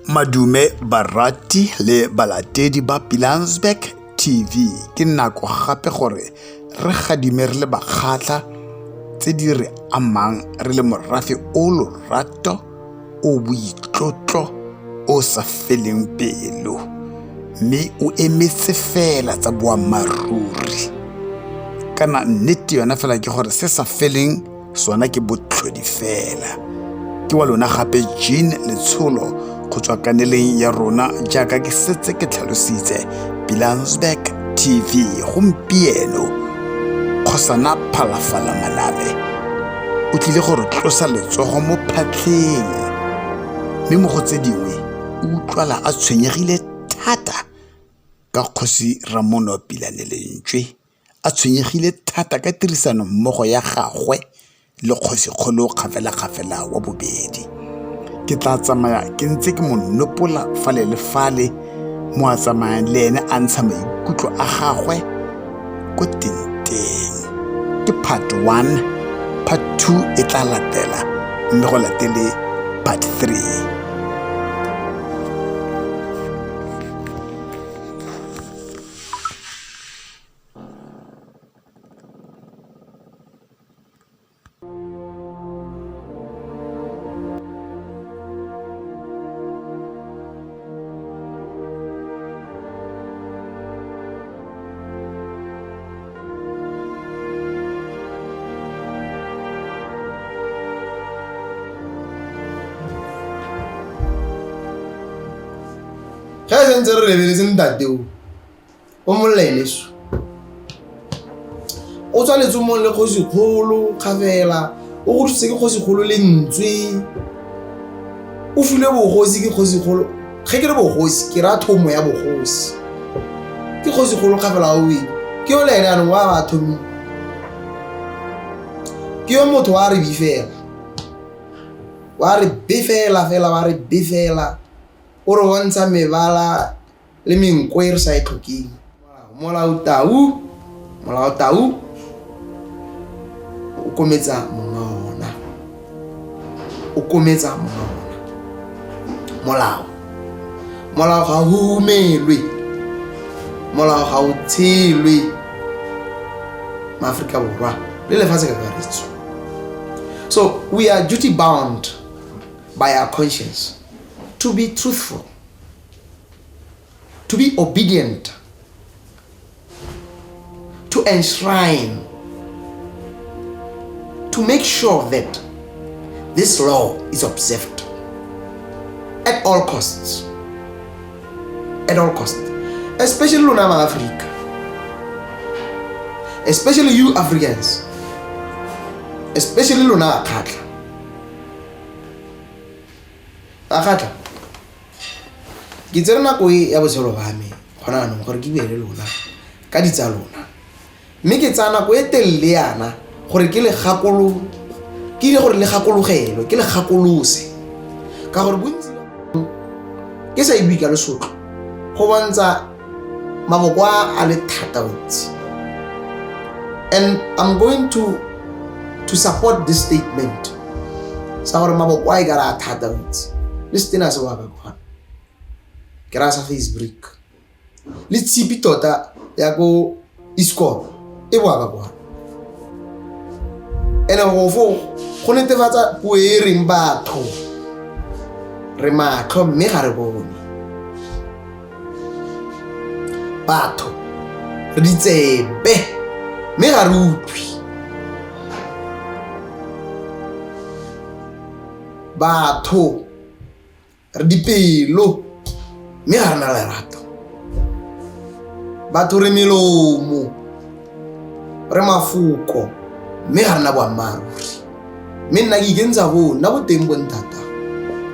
Madume barati le balatedi ba Pilansberg TV, ke nako gape gore re gadime re le bakgatlha tse di re amang re le morafe o lorato, o boitlotlo, o sa feleng pelo, mme o emetse fela tsa boammaaruri. Kana nnete yona fela ke gore se sa feleng sona ke botlhodi fela. Ke wa lona gape Jean Letsholo go tswa kaneleng ya rona jaaka ke setse ke tlhalositse Pilansberg TV gompieno Kgosana Phalafala Manabe o tlile go re tlosa letsogo mo phatlheng mme mo go tse dingwe o utlwala a tshwenyegile thata ka kgosi Ramono Pilane Lentswe a tshwenyegile thata ka tirisanommogo ya gagwe le kgosikgolo kgafela-kgafela wa bobedi. Ke tla tsamaya ke ntse ke mo nopola fale le fale mo a tsamayang le ene a ntsha maikutlo a gagwe ko teng-teng. Ke part one, part two e tla latela mme go latele part three. Ge re santse re lebeletse ntate o, o moleleso o tswa letsomong le kgosikgolo kgafela o godisitse ke kgosikgolo lentswe o filwe bogosi ke kgosikgolo ge ke re bogosi ke raya thomo ya bogosi ke kgosikgolo kgafela wa bobedi ke yo le ene anong wa ba thomile ke yo motho wa re bifela wa re befela fela wa re befela o re bontsha mebala le menko e re sa e tlhokeng. Molaotau, molaotau o kometsa monga ona, o kometsa monga ona. Molao, molao ga o humelwe, molao ga o tshelwe maAforika Borwa le lefatshe ka kakaretso. So we are duty bound by our conscience to be truthful. To be obedient, to enshrine, to make sure that this law is observed at all costs. At all costs. Especially lona ma-Afrika. Especially you Africans. Especially lona Bakgatla. Bakgatla. Ke tsere nako e ya botshelo ba me gona anong gore ke bue le lona ka di tsa lona mme ke tsaya nako e telele yana gore ke le gakolo ke ile gore le gakologelwe ke le gakolose ka gore bontsi ke sa e bue ka lesotlo go bontsha maboko a a le thata bontsi and I'm going to support this statement sa gore maboko a e kare a thata bontsi le setena se wa ka kgona ke raya sa face brick le tshipi tota ya ko iskolo e boa ka kwana ene go fo go netefatsa puo e reng batho re matlho mme ga re bone batho re ditsebe mme ga re utlwe batho re dipelo mme ga re na lerato batho re melomo re mafoko mme ga re na boammaaruri mme nna ke ikentsha boo nna boteng bo nthata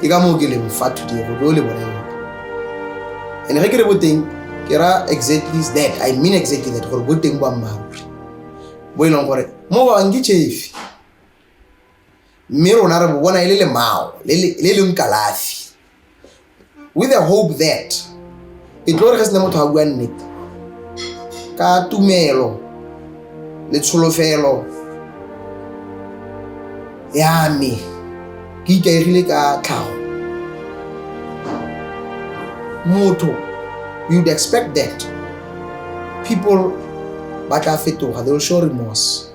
ke ka moo ke leng fa today go tlo le bolelela and ge ke re boteng ke ra exactly that i mean exactly that gore boteng boammaaruri bo e leng gore mo ba bang ke chefi mme rona re bo bona e le lemao le leng kalafi with the hope that e tlo re ge sena motho a bua nnete ka tumelo le tsholofelo ya me ke ikaegile ka tlhago. Motho, you'd expect that people ba tla fetoga, they will show remorse,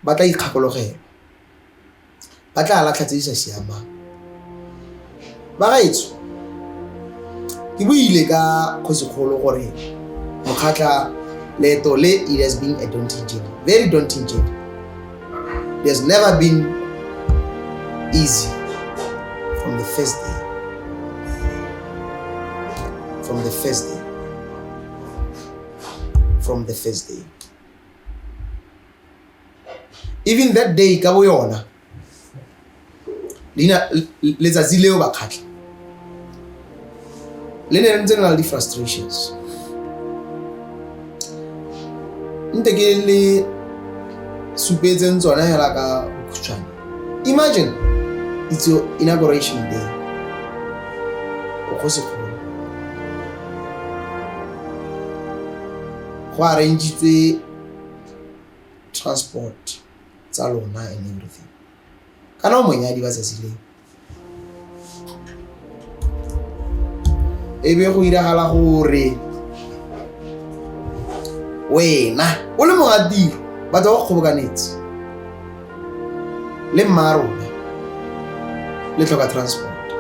ba tla ikgakologelwa, ba tla latlha tse di sa siamang. Bagaetsho, ke buile ka kgosikgolo gore Mokgatla leeto le, it has been a daunting journey, very daunting journey. It has never been easy from the first day, from the first day, from the first day. Even that day ka bo yona, leina letsatsi leo Bakgatla le ne le ntse le na le di-frustrations. Nte ke le supetseng tsone hela ka bokhutshwane. Imagine it's your inauguration day, o kgosikgolo, go arrangitswe transport tsa lona and everything, kana o monyadi wa tsatsi leo, e be go iragala gore wena o le monga tiro, batho ba go kgobokanetse le mma rona, le tlhoka transport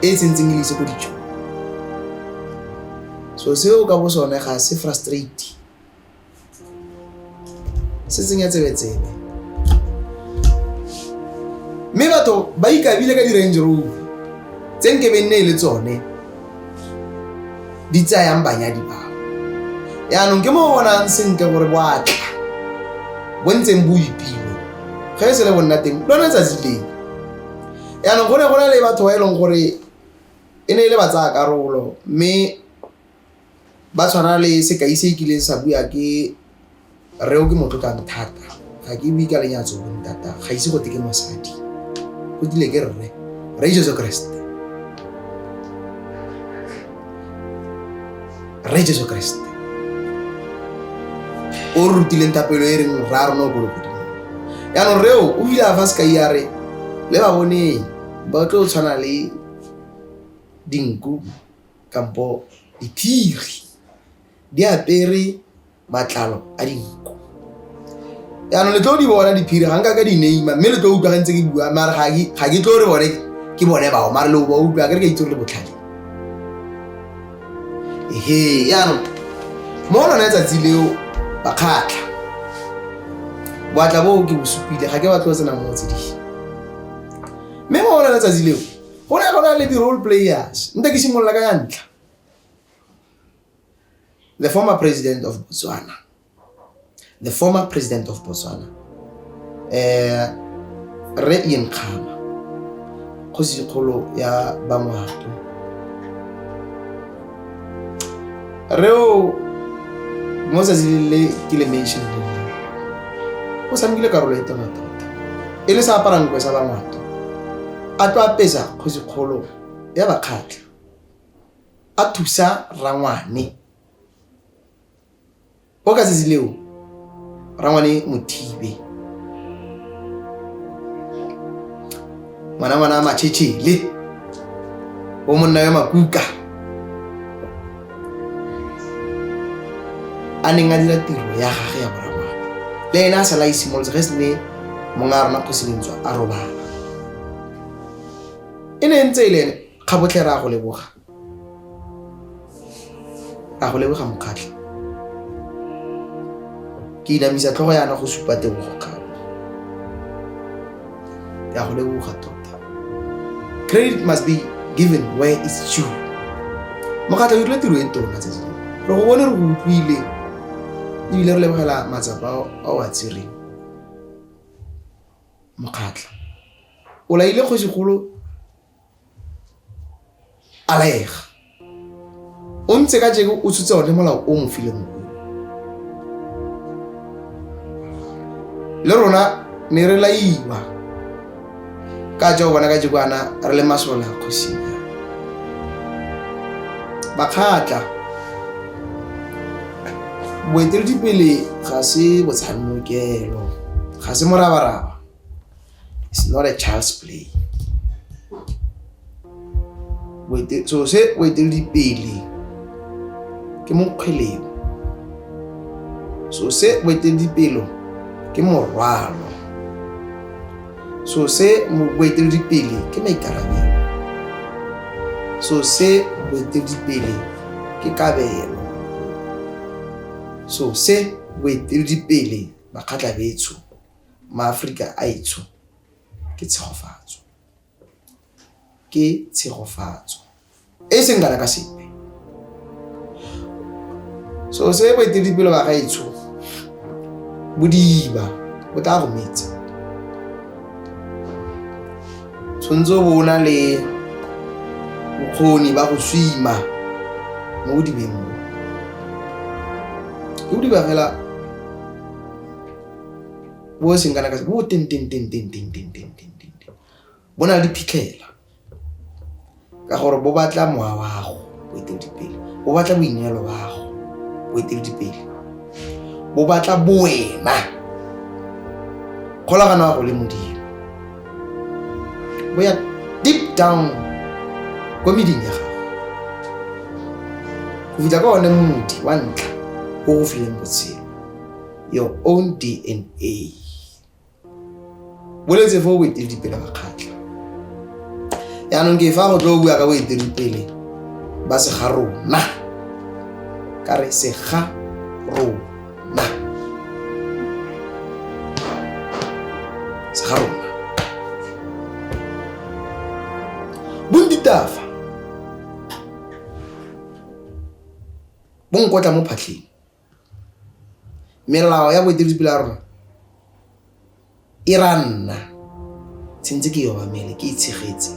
e tsentseng e le ise ko dijong. So seo ka bo sone ga se frustrate, se tsenya tsebetsebe. Mme batho ba ikabile ka di-Range Rover tse nke be nne e le tsone di tsayang banyadi bao. Yaanong ke mo o bonang sentle gore boatla bo ntseng bo ipile ge e se le bonna teng lone tsatsi leo. Yaanong go ne go na le batho ba e leng gore e ne e le ba tsaya karolo, mme ba tshwana le sekai se kileng sa bua ke reo ke mo tlotlang thata. Ga ke bue ka lenyatso bontata, ga ise gote ke mosadi, go tlile ke rre, Rre Jesu Kreste, Rre Jesu Kreste o re rutileng thapelo e reng rra rona o ko legodimong. Yaanong reo o ile a fa sekai a re le ba boneng ba tlo tshwana le dinku kampo diphiri di apere matlalo a dinku. Yaanong le tlo di bona diphiri, ga nka ka di neima, mme le tlo utlwa ge ntse ke bua, mare ga ke tlo re bone ke bone bao, mare le ba utlwa ke re ka itse gore le botlhale. Ehe, yaanong mo lone tsatsi leo Bakgatla, boatla boo ke bo supile, ga ke batlo tsena mo tse dingwe. Mme mo lone tsatsi leo go ne go na le di-role players. Nte ke simolola ka ya ntlha, the former president of Botswana, the former president of Botswana, Rre Ian Khama, kgosikgolo ya Bangwato. Reo mo tsatsi le ke le mention le, o tshamekile karolo e tona tota, e le sa aparang nkwe sa Bangwato, a tlo apesa kgosikgolo ya Bakgatla, a thusa rangwane o ka tsatsi leo, rangwane Mothibe, ngwana ngwana a Matšhetšhele, bo monna yo makuka a neng a dira tiro ya gage ya borangwane, le ene a sala a isimolotse ge se ne monga a rona Kgosi Lentswa a robala. E ne e ntse e le ene kgabotlhe. Re a go leboga, ra go leboga Mokgatlho. Ke inamisa tlhogo yana go supa tebogo. Kgabo, ke a go leboga tota. Credit must be given where it's due. Mokgatlho o dirile tiro e tona tsatsi le, re go bone, re go utlwile, ebile re lebogela matsapa a o a tsereng. Mokgatlho o laile kgosigolo a laega, o ntse ka jeko o tshotse one molao o mo fileng o. Le rona ne re laiwa ka ja o bona ka jekwana re le masole a kgosing Bakgatla. Boeteledipele ga se botshamekelo, ga se morabaraba. It's not a child's play. So se boeteledipele ke mokgweleo. So se boeteledipelo ke morwalo. So se boeteledipele ke maikarabelo. So se boeteledipele ke kabelo. So se boeteledipele Bakgatla betsho, maAforika a etsho ke tshegofatso. Ke tshegofatso e seng kana ka sepe. So se boeteledipele ba gaetsho bodiba bo tla go metsa. Tshwanetse o bo o na le bokgoni ba go swima mo bodibeng bo. Ke bodiba fela bo seng kana ka sepe, bo teng teng teng teng teng teng teng teng teng teng. Bo na le diphitlhela ka gore bo batla mowa wa gago boeteledipele, bo batla boineelo ba gago boeteledipele, bo batla bowena, kgolagano ya go le Modimo. Bo ya deep down ko meding ya gago go fitlha ka one modi wa ntlha o go fileng botshelo, your own DNA. Boletse fo boeteledipele ba kgatlha. Yaanong ke fa go tlo bua ka boeteledipele ba sega rona, ka re sega rona, sega rona. Bontitafa bo nkotla mo phatlheng. Melao ya boeteledipele ya rona e ra nna tshwanetse ke e obamele, ke e tshegetse,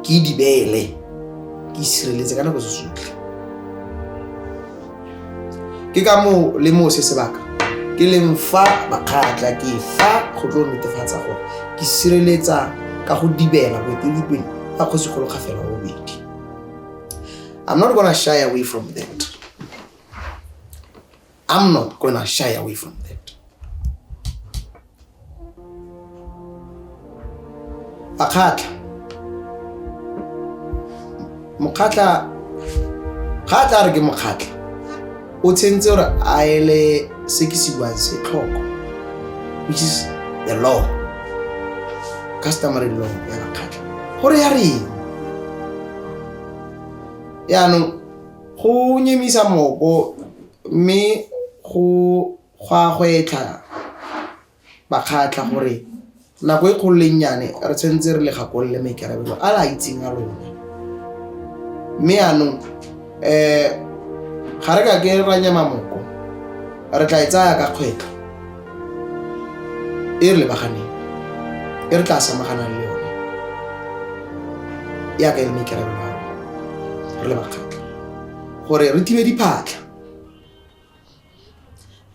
ke e dibele, ke e sireletse ka nako tse tsotlhe. Ke ka moo le moo se sebaka ke leng fa Bakgatla, ke fa go tlo netefatsa gore ke sireletsa ka go dibela boeteledipele ba Kgosikgolo Kgafela wa bobedi. I'm not gonna shy away from that. I'm not gonna shy away from that. Bakgatla. Mokgatla ga a tla re ke mokgatla o tshwanetse gore a ele se ke se buang se tlhoko, which is the law, customary law ya Bakgatla, gore ya reng. Yaanong go nyemisa moko mme go a gwetlha Bakgatla gore nako e kgolo le nnyane re tshwanetse re le gakolole maikarabelo a le a itseng a lona. Mme yaanong ga re ka ke ra nyema moko, re tla e tsaya ka kgwetlho e re lebaganeng, e re tla samaganang le yone yaka e le maikarabelo a rona re le Bakgatla gore re thibe diphatlha,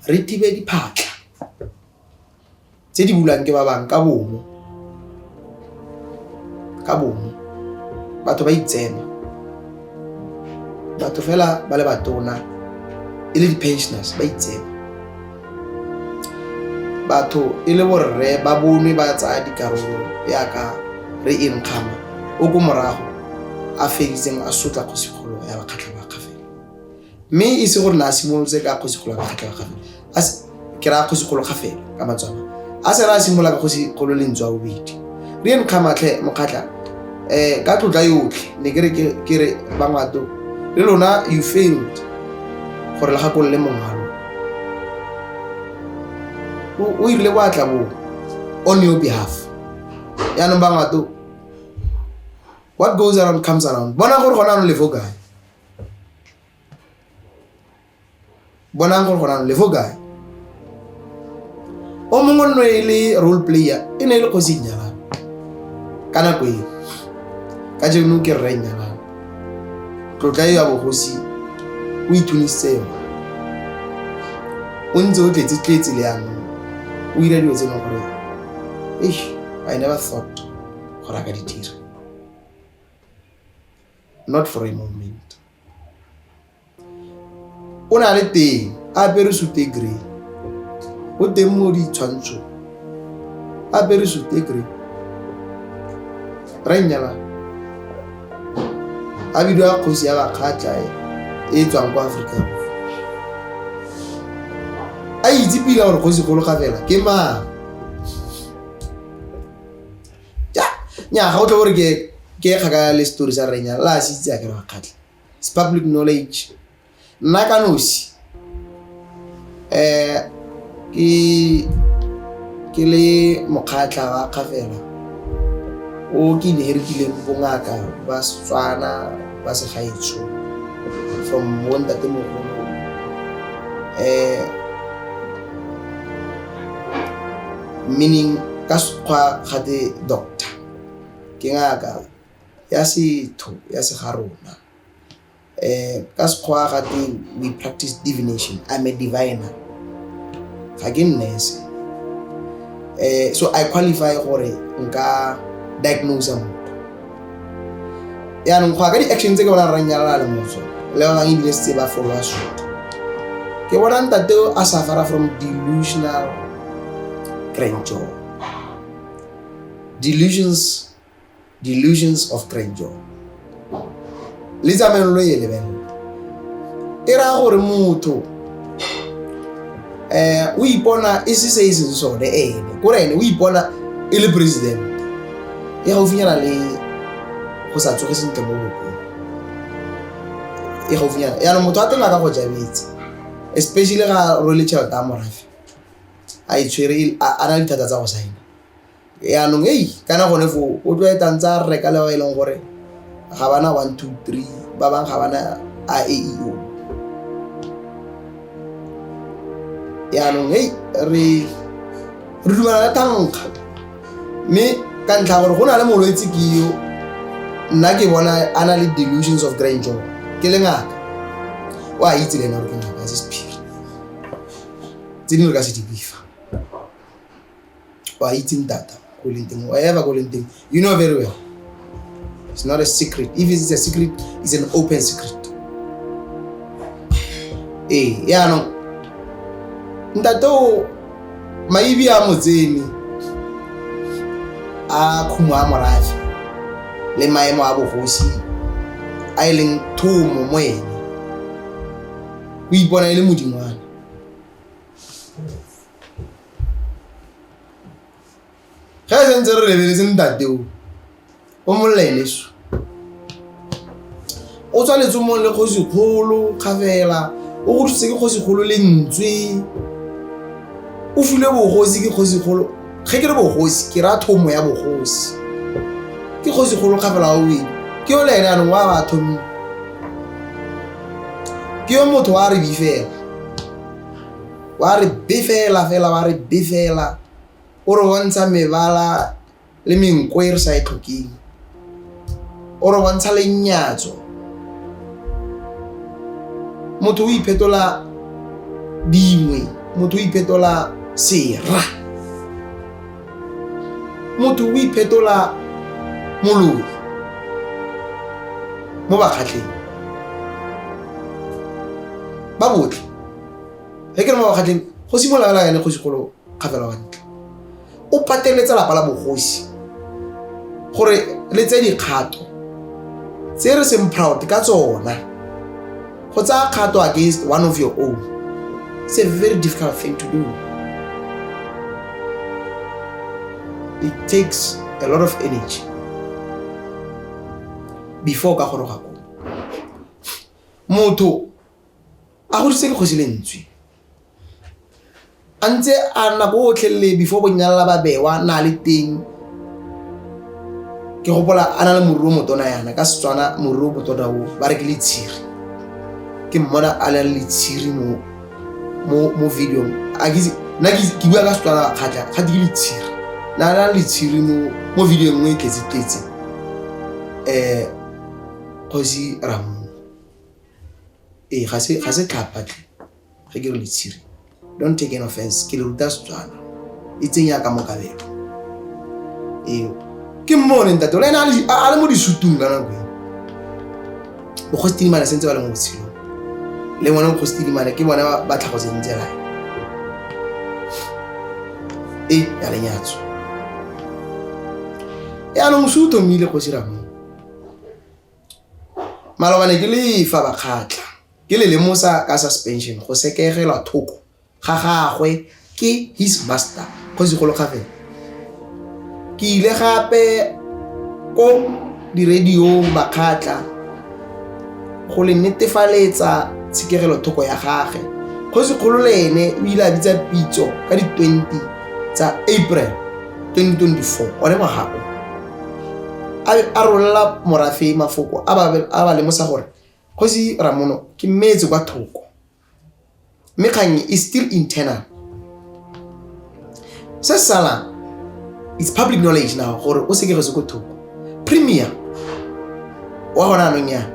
re thibe diphatlha tse di bulwang ke ba bangwe ka bomo, ka bomo. Batho ba itsema, batho fela ba le batona e le di-pensioners ba itsema, batho e le borre ba bonwe ba tsaya dikarolo yaka re e nkgama o ko morago a feditseng a sotla kgosikgolo ya Bakgatla ba Kgafela. Mme e se gore ne a simolotse ka kgosikgolo ya Bakgatla ba Kgafela, ke raya kgosikgolo Kgafela ka Matswana, a se ra simolola ka kgosikgolo Lentswe wa bobedi. Re e nkgamatlhe Mokgatla ka tlotla yotlhe ne ke re ke re Bangwato le lona you failed gore le gakolole mongwe wa lona. O irile boatla bo on your behalf. Yaanong Bangwato, what goes around comes around. Bonang gore gona anong le fo kae. Bonang gore gona le fo kae. O mongwe nno e le role player e ne e le kgosi Nnyalane ka nako eo. Ka jeno ke rre Nnyalane. Tlotla e ya bogosi o ithunisitse yone. O ntse o tletse tletse le yanong. O ira dilo tse e leng gore eish, I never thought gore a ka di dira. Not for a moment. O ne a le teng a apere suit e grey, o teng mo ditshwantshong a apere suit e grey. Re nnyala A bidiwa kgosi ya Bakgatla e e tswang kwa Aforika Borwa. A itse pila gore kgosikgolo Kgafela ke mang. Ja, nya ga o tle gore ke ke kgakala le story sa renya la se itse a ke re Bakgatla. It's public knowledge. Nna ka nosi ke ke le mokgatlha wa Kgafela o ke inheritileng bongaka ba Setswana ba segaetsho from bo ntatemogolo meaning ka sekgwa gate doctor ke ngaka ya setho ya segarona. Ka sekgowa gate we practice divination. I'm a diviner, ga ke nurse. So I qualify gore nka diagnose motho. Yaanong go ya ka di-action tse ke bona ranyalala le motso le ba bangwe ebile setse ba followa suit, ke bona ntate o a suffera from delusional grandeur, delusions delusions of grandeur. Le tsamaeng lo e lebelela e raya gore motho o ipona e se se e seng sone ene, kore ene o ipona e le president e gaufinyana le go sa tsoge sentle mo bokong e gaufinyana. Yaanong motho a teng a ka go jabetse, especially ga rwele tšhelete a morafe a e tshwere a na le dithata tsa go saena. Yaanong ei kana gone foo o tlo etang tsa reka le ba e leng gore ga bana 1 2 3, ba bangwe ga bana a e i o. Yaanong hei re dumela le thankga, mme ka ntlha ya gore go na le molwetse ke yo nna ke bona a na le delusions of grandeur, ke le ngaka o a itse le ena gore ke ngaka ya se sephiri tse dingwe re ka se di bifa. Wa itse ntata ko leng teng, wherever ko leng teng, you know very well it's not a secret. If it's a secret, it's an open secret. Ee, yaanong ntate o maibi a motsene a khumo a morafe le maemo a bogosi a e leng thomo mo ene, o ipona e le modingwana. Ge e sentse re lebeletse ntate o o moleleso o tswa letsomong le kgosikgolo Kgafela, o godisitse ke kgosikgolo lentswe, o filwe bogosi ke kgosikgolo. Ge ke re bogosi ke raya thomo ya bogosi ke kgosikgolo Kgafela wa bobedi, ke yo le ene anong wa ba thomile, ke yo motho wa re bifela, wa re befela fela, wa re befela, o re bontsha mebala le menko e re sa e tlhokeng, o re bontsha lenyatso. Motho o iphetola dingwe, motho o iphetola sera, motho o iphetola moloi mo bakgatlheng ba botlhe. Ge ke re mo bakgatlheng go simolola fela yane kgosikgolo Kgafela wa ntle o pateletsa lapa la bogosi gore le tse dikgato tse re seng proud ka tsona. Go tsaya kgato against one of your own, it's a very difficult thing to do. It takes a lot of energy before ka goroga ko motho a godisitse ke kgosi lentswe a ntse a nako otlhelele before bonyalala ba bewa na le teng. Ke gopola a na le moriri o motona yana, ka Setswana moriri o motona o ba re ke letshiri, ke mmona a na le letshiri mo videong. A ke nna ke bua ka Setswana kgatlha gate ke letshiri, na na le letshiri mo video nngwe e tletse tletse kgosi Ramono. Ee, ga se tlhapa tle ge ke re letshiri, don't take an offense, ke le ruta Setswana e tseng yaka mo kabelo. Ee, ke mmone ntate le ene a le mo disutung ka nako e. Bokgosi Tidimane sentse ba le mo botshelong le bone bokgosi Tidimane ke bone ba tlhagotseng tsela e ya lenyatso. Yaanong mosi o thomile kgosi Ramono. Malobane ke le fa Bakgatla ke le lemosa ka suspension go sekegelwa thoko ga gagwe ke his master Kgosigolo Kgafela. Ke ile gape ko diradiong Bakgatla go le netefaletsa tshekegelo thoko ya gage. Kgosikgolo le ene o ile a bitsa pitso ka di-20 tsa April 2024 one ngwaga o. A rolela morafe mafoko a ba lemosa gore Kgosi Ramono ke mmeetse kwa thoko. Mme kgang e still internal. Se se salang it's public knowledge now gore o sekegetswe ko thoko. Premier wa gona anong yana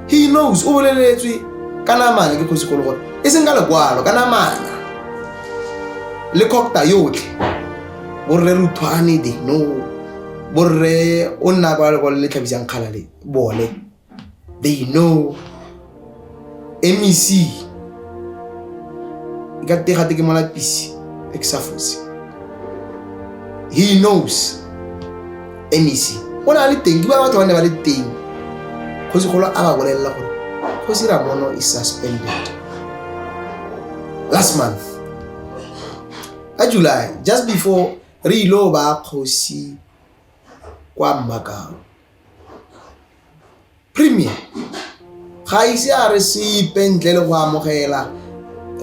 he knows o boleletswe ka namana ke kgosikgolo gore e seng ka lekwalo ka namana le cocta yotlhe borre Ruthwane they know borre o nna kwa lekwalo le tlhabisang kgala le bone they know MEC e ka te gate ke molapisi e ke sa fose he knows MEC o ne a le teng ke ba batho ba ne ba le teng kgosigolo a ba bolelela gore kgosi Ramono is suspended last month ka July just before re ile ba kgosi kwa Mmakau. Premier ga a ise a re sepe ntle le go amogela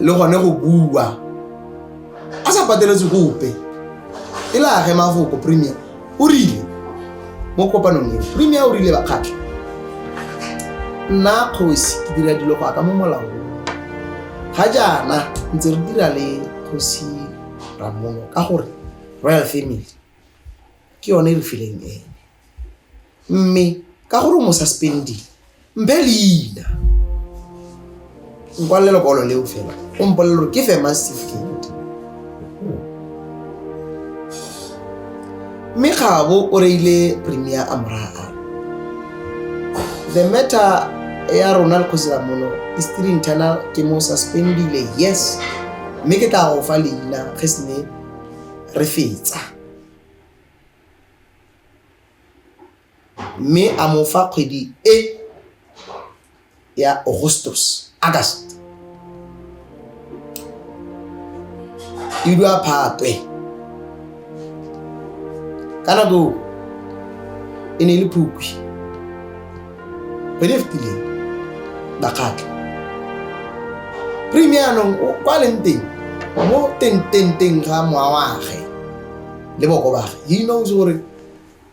le gone go bua a sa pateletse gope e le age mafoko. Premier o rile mo kopanong eo, Premier o rile, Bakgatla, nna kgosi ke dira dilo go ya ka mo molaong. Ga jaana ntse re dira le kgosi Ramono ka gore royal family ke yone e re fileng ene, mme ka gore o mo suspendile, mphe leina, nkwalele lekwalo leo fela o mpolele gore ke fe mang certificate. Mme Kgabo o reile Premier a moraya a re the matter ya rona le kgosi Ramono is still internal. Ke mo suspendile, yes, mme ke tla go fa leina ge sene re fetsa. Mme a mo fa kgwedi e ya Augustus, August e bidiwa Phatwe. Ka nako e ne e le Phukwi kgwedi e fetileng. Bakgatla, Premier anong kwa leng teng mo teng teng teng ga mowa wage le boko bage, he knows gore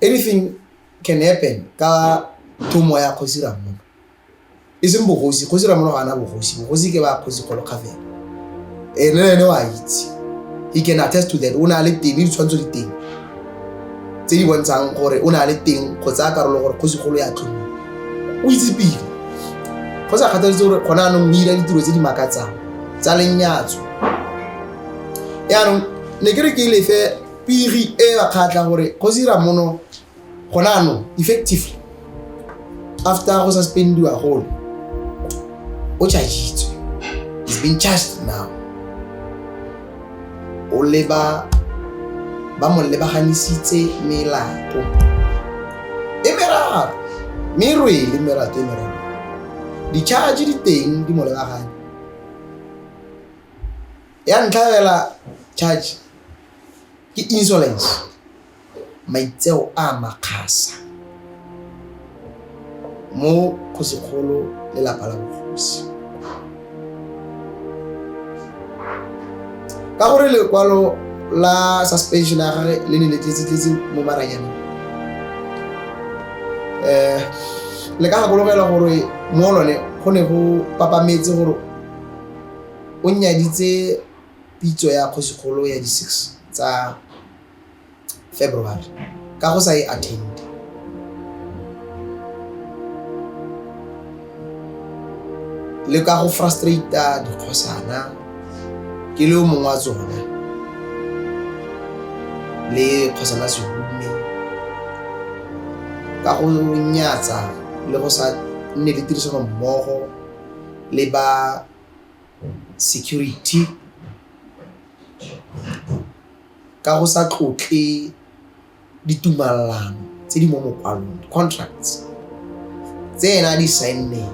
anything can happen ka thomo ya kgosi Ramono. E seng bogosi, kgosi Ramono ga ana bogosi, bogosi ke ba kgosi Kgolo Kgafela. Ene le ene wa itse, he can attest to that. O ne a le teng le ditshwantsho di teng tse di bontshang gore o ne a le teng go tsaya karolo gore kgosi kgolo ya tlhomiwa. O itse pila go sa kgathaletse gore gone anong o ira ditiro tse di makatsang tsa lenyatso. Yaanong ne ke re ke lefe pigi e Bakgatla gore kgosi Ramono gone anong effectively after go suspendiwa gole o chargitswe, is been charged now. O leba ba mo lebaganisitse melato e meraro, mme e rwele melato e meraro. Di-charge di teng di mo lebagane. Ya ntlha fela charge ke insolence, maitseo a makgasa mo kgosikgolo le lapa la bogosi. Ka gore lekwalo la suspension ya gage le ne le tletse-tletse mo maranyaneng, le ka gakologelwa gore mo lone go ne go papametse gore o nyaditse pitso ya kgosikgolo ya di-6 tsa February ka go sa e attend le ka go frustrate dikgosana, ke le o mongwe wa tsona le kgosana Sehume, ka go nyatsa le go sa nne le tirisano mmogo le ba security, ka go sa tlotle ditumalano tse di mo mokwalong, di-contracts. Tse ena a di saenneng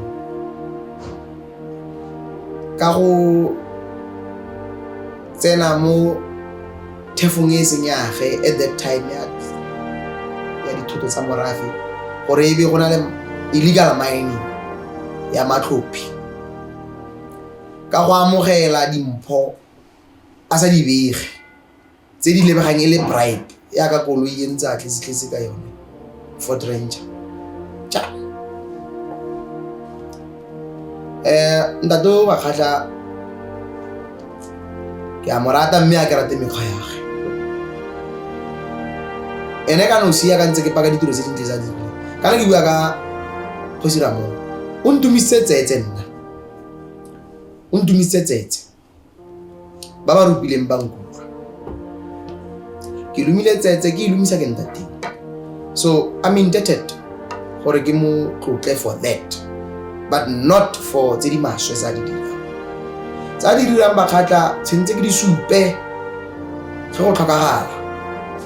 ka go tsena mo thefong e e seng yage at that time ya dithoto tsa morafe, gore e be go na le illegal mining ya matlhophi, ka go amogela dimpho a sa di bege tse di lebegang e le bribe, yaka koloi e ntse a tletse-tletse ka yone, Ford Ranger. Tja, ntate o Bakgatla ke a mo rata, mme a ke rate mekgwa yage ene ka nosi ya ka ntse ke paka ditiro tse dintle tsa dirile. Kana ke bua ka Kgosi Ramono, o ntumisitse tsetse, nna o ntumisitse tsetse. Ba ba rupileng ba nkutlwa, ke lomile tsetse, ke e lomisa ke ntateng. So I'm indebted gore ke mo tlotle for that, but not for tse di maswe tsa di dirang, tsa di dirang. Bakgatla, tshwanetse ke di supe ge go tlhokagala,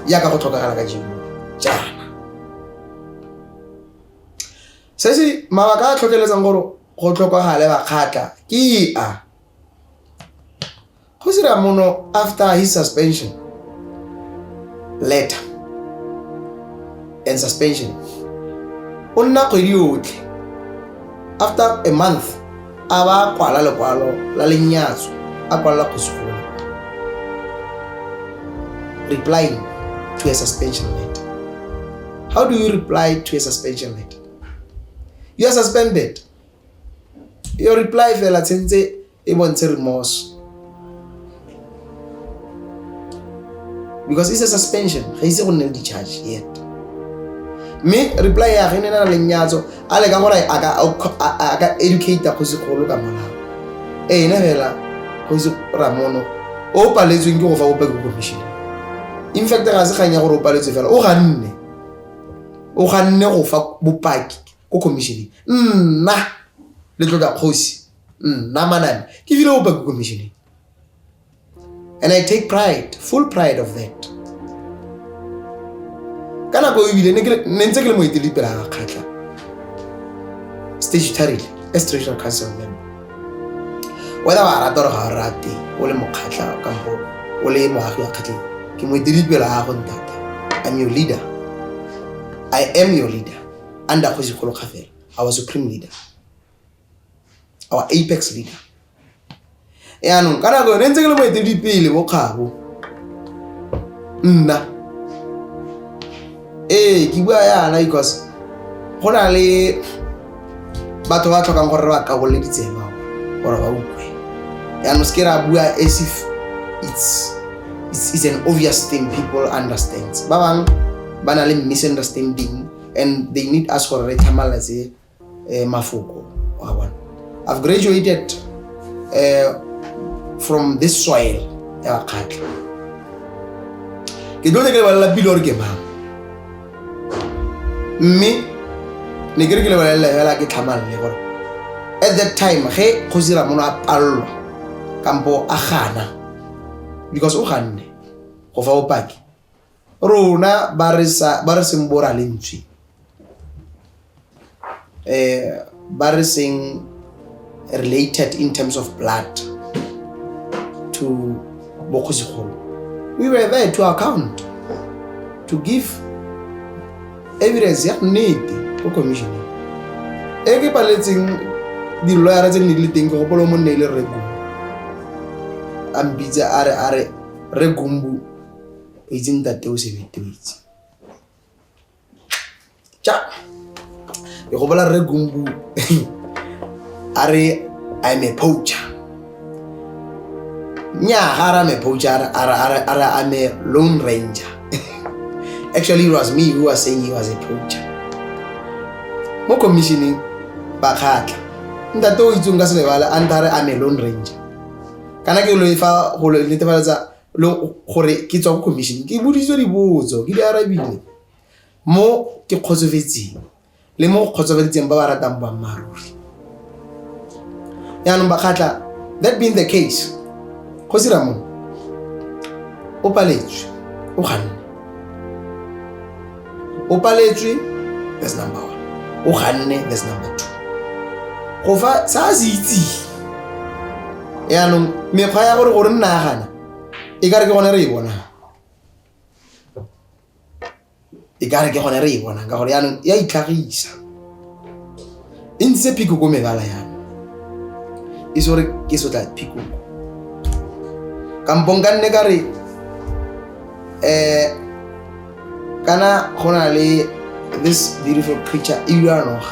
yaka go tlhokagala ka jeno jaana. Se se mabaka a tlhotlheletsang gore go tlhokagale, Bakgatla, ke a Kgosi Ramono, after his suspension letter and suspension, o nna kgwedi yotlhe, after a month a ba kwala lekwalo la lenyatso, a kwalela kgosigolo, replying to a suspension letter. How do you reply to a suspension letter? You are suspended. Your reply fela tshentse e bontshe remorse, because it's a suspension, ga ise go nne le di-charge yet. Mme reply ya ge ne na le lenyatso, a leka gore a ka educate kgosigolo ka molao. Ene fela Kgosi Ramono o paletsweng ke go fa bopaki ko commission. In fact, ga se kgang ya gore o paletswe fela, o ganne go fa bopaki ko commissioning. Nna le tlotla kgosi, nna Manane, ke file bopaki ko commissioning, and I take pride, full pride of that. Ka nako ebile ne ntse ke le moeteledipele ga Kgatlha statutorily as traditional council member. Whether wa rata gore ga o rate, o le Mokgatlha kampo o le moagi wa Kgatleng, ke moeteledipele ga go ntata. I'm your leader. I am your leader under Kgosikgolo Kgafela, our supreme leader, our apex leader. Yaanong ka nako yone ntse ke le moeteledipele bokgabo nna. Ee, ke bua yana because go na le batho ba tlhokang gore re ba kabolole ditsebe gore ba utlwe. Yaanong se ke ra bua as if it's an obvious thing people understands. Ba bangwe ba na le misunderstanding and they need us gore re tlhamaletse mafoko wa bona. I've graduated from this soil ya Bakgatla. Ke tlo ke lebelela pele gore ke mang, mme ne ke re ke lebelele fela ke tlhamalele gore at that time ge Kgosi Ramono a pallwa kampo a gana, because o ganne go fa bopaki, rona ba re seng bora lentswe, ba re seng related in terms of blood to bokgosigolo, we were there to account, to give evidence ya nnete ko commissioneng e ke paletseng di-lawyera tse ne di le teng. Ke gopola mo nne e le Rre Gumbu, a mpitse a re Rre Gumbu o itse ntate o Sebete, o itse. Tja, ke gopola Rre Gumbu a re I'm a poacher. Nnyaa, ga a re I'm a poacher, a re I'm a lone ranger. Actually, it was me who was saying he was a poacher mo commissioning. Bakgatla, ntate o itseng ka se lebale a ntha re I'm a lone ranger. Kana ke lo fa go lo netefaletsa le gore ke tswa ko commission, ke boditswe dipotso, ke di arabile mo ke kgotsofetseng le mo go kgotsofaditseng ba ba ratang boammaaruri. Yaanong Bakgatla, that being the case, Kgosi Ramone o paletswe, o ganne, o paletswe. That's number one. O ganne verse number 2 go fa sa se itseng. Yaanong mekgwa ya gore gore nna a gana e ka re ke gone re e bonang, e ka re ke gone re e bonang, ka gore yaanong ya itlhagisa e ntse phikoko mebala yana e se gore ke sotla phikoko, kampo nka nne ka re kana go na le this beautiful creature e bidiwa noga.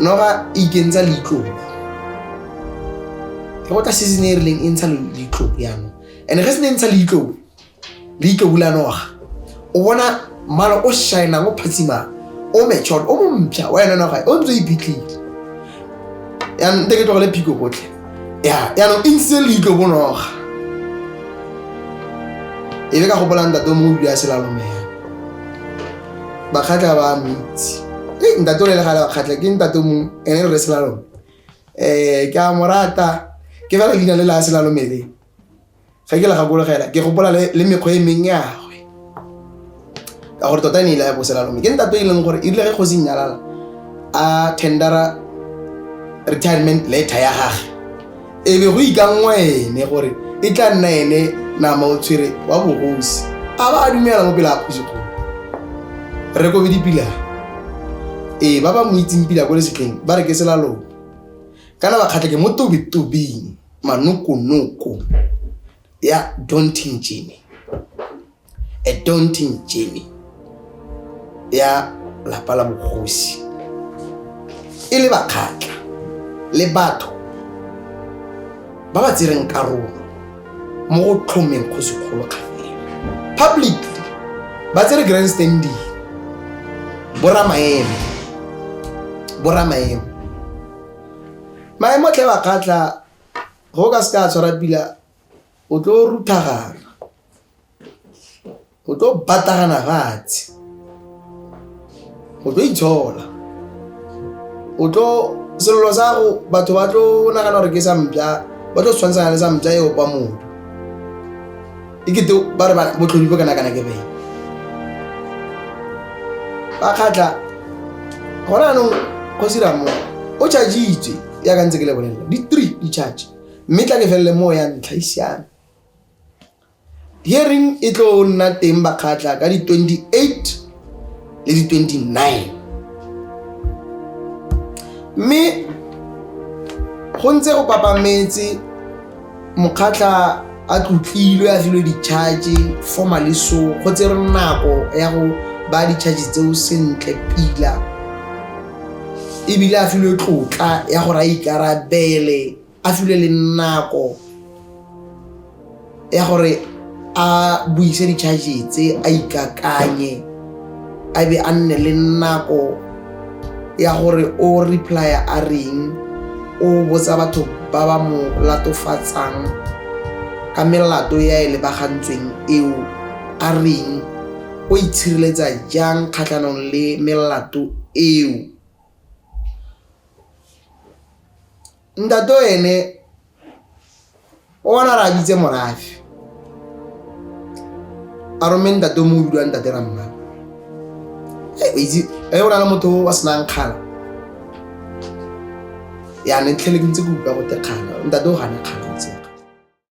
Noga e ikentsa leitlolo ge go tla season e rileng, e ntsha leitlolo yaanong. And ge se ne e ntsha leitlolo, leitlolo la noga, o bona mmala o shinang, o phatsimang, o matured, o mompšha wa yone noga o ntse o iphitlhile. Yaanong nte ke tlogele phiko gotlhe ya yaanong e ntshitse leitlho bo noga. E be ka gopola ntate o mongwe o bile a selalomea, Bakgatla ba mo itse. Ei, ntate o le legale Bakgatla ke ntate o mongwe ene re selalome, ke a mo rata ke fela leina le la selalome le ga ke la gakologela, ke gopola le mekgwa e mengwe yagwe, ka gore tota e ne ile ya boselalome. Ke ntate e leng gore e rile ge kgosi Nyalala a tendera retirement letter ya gage, e be go ikanngwa ene gore e tla nna ene nama o tshwere wa bogosi, a ba a dumela mo pele a kgosikgolo re kobe dipila. Ee, ba ba mo itseng pila ko lesetleng ba re ke selalome kana Bakgatlha ke mo tobetobeng manokonoko ya daunting journey, a daunting journey ya lapa la bogosi e le Bakgatla le batho ba ba tsereng karolo mo go tlhomeng kgosikgolo Kgafela publicly, ba tsere grandstanding, boramaemo, boramaemo maemo tlhe Bakgatla. Go ka se ka tshwara pila, o tlo ruthagana, o tlo batagana fatshe, o tlo itshola, o tlo sello sa go batho ba tlo nagana gore ke sa mpša, ba tlo tshwantshana le sa mpša e opa modu, e kete ba re botlhodi bo kana kana ke beng Bakgatla. Gona anong kgosi Ramo o chargeitswe yaka ntse ke le bolelela di-three di-charge, mme tla ke felele moo. Ya ntlha e siame, hearing e tlo nna teng Bakgatla ka di-28 le di-29, mme go ntse go papametse Mokgatla a tlotlilwe, a filwe di-charge formally, so go tsere nako ya go ba di-charge tseo sentle pila, ebile a filwe tlotla ya gore a ikarabele, a filwe le nako ya gore a buise di-charge tse, a ikakanye, a be a nne le nako ya gore o replya a reng, o botsa batho ba ba mo latofatsang ka melato ya e lebagantsweng eo a reng, o itshireletsa jang kgatlhanong le melato eo. Ntate ene o bona re a bitse morafe, a rome ntate o mongwe o bidiwang ntate Rammala. Itse e o na le motho wa senang kgala yana ntlhele, ke ntse ke utlwa gote kgala ntate o gana kgala tse.